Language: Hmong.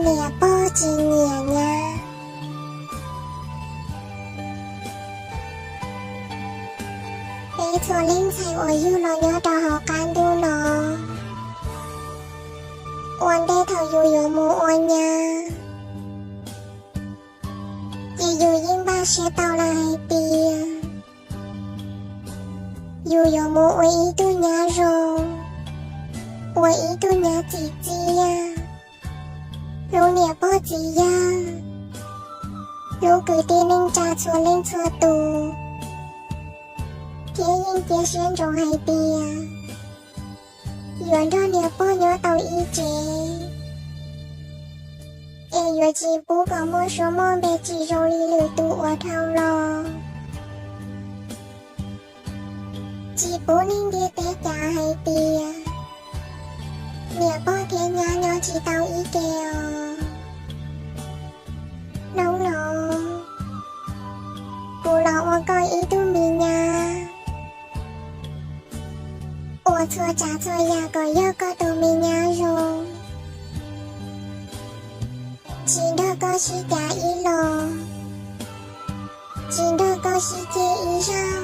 Niam pog tsis nyiam nyab. Peb txhua leej txhais uas yug los nyob rau hauv qab ntuj no, ua ntej thaum yus yuav mus ua nyab, ces yus yeej npaj siab tau lawm hais tias yus yuav mus ua ib tug nyab zoo, ua ib tug nyab txim txiaj hlub niam pog txiv yawg, hlub kwv tij neej tsa txhua leej txhua tus, thiab yeej cia siab ntsoov hais tias yuav nrog niam pog nyob tau ib tsev, es yuav tsis pub kom muaj suab muaj npe tsis zoo li lwm tus uas dhau los. Tsis pub neeg ntiaj teb cav hais tias niam pog thiab nyab nyob tsis tau ib ke os. Hnub no kuv los ua koj ib tug me nyab, ua txhua tsav txhua yam kom yog koj tus me nyab zoo, tsis nrog koj sib cav ib los, tsis nrog koj sib ceg ib zaug.